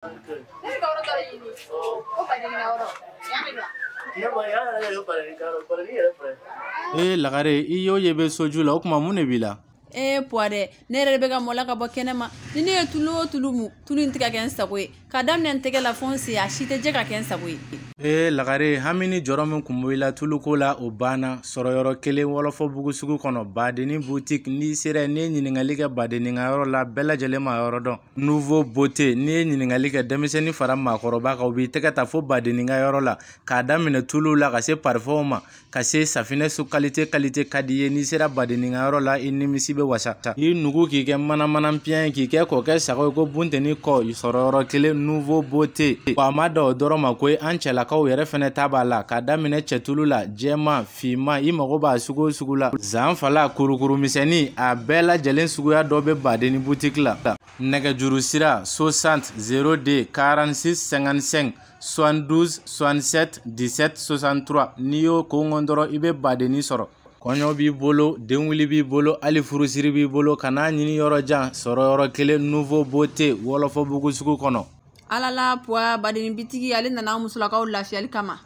Ne bɛ ka yɔrɔ dɔ de ɲini. Ko badenni ka yɔrɔ. Yan de don wa? Ne ma yan yɛrɛ de badenni ka yɔrɔ, badenni yɛrɛ filɛ. Ee lagare, i y'o ye bɛ soju la, o tuma mun de b'i la? Ee puwa dɛ, ne yɛrɛ de bɛ ka mɔla ka bɔ kɛnɛ ma. Ni ne ye tulu o tulu mu, tulu in tɛ ka kɛ n sago ye. Ka daminɛ n tɛgɛ la fo n sen, a si tɛ jɛ ka kɛ n sago ye. Ee lagare, hami ni jɔrɔ min kun b'i la tuluko la, o banna. Sɔrɔyɔrɔ kelen Wɔlɔfɔbugu sugu kɔnɔ, Badenni boutique. N'i sera yen, n'i ye ɲininkali kɛ Badenni ka yɔrɔ la, bɛɛ lajɛlen ma yɔrɔ dɔn. Nouveau Beauté, n'i ye ɲininkali kɛ denmisɛnnin fara maakɔrɔba kan, u b'i tɛgɛ ta fo Badenni ka yɔrɔ la, k'a daminɛ tuluw la ka se parfumw ma, ka se safinɛ su qualité qualité ka di i ye. N'i sera Badenni ka yɔrɔ la, i nimisi bɛ wasa. I nugu k'i kɛ manamana piyan ye, k'i kɛ k'o kɛ sago ye ko bunteni kɔ. Sɔrɔyɔrɔ kelen, Nouveau Beauté. Wa a ma dan o dɔrɔn ma koyi, an cɛlakaw yɛrɛ fɛnɛ ta b'a la, k'a daminɛ cɛtulu la, jɛman, finman, i mago b'a sugu o sugu la, zanfala, kurukuru misɛnnin, a bɛɛ lajɛlen suguya dɔ bɛ Badenni boutique la. Nɛgɛjuru sira 60 02 46 55 72 67 17 63. N'i y'o kɔngɔn dɔrɔn, i bɛ Badenni sɔrɔ. Kɔɲɔ b'i bolo, denwuli b'i bolo, hali furusiri b'i bolo, kan'a ɲini yɔrɔ jan. Sɔrɔ yɔrɔ kelen, Nouveau Beauté, Wɔlɔfɔbugu sugu kɔnɔ. Ala la puwa, badenni bitigi ale nana an musolakaw lafiyali kama.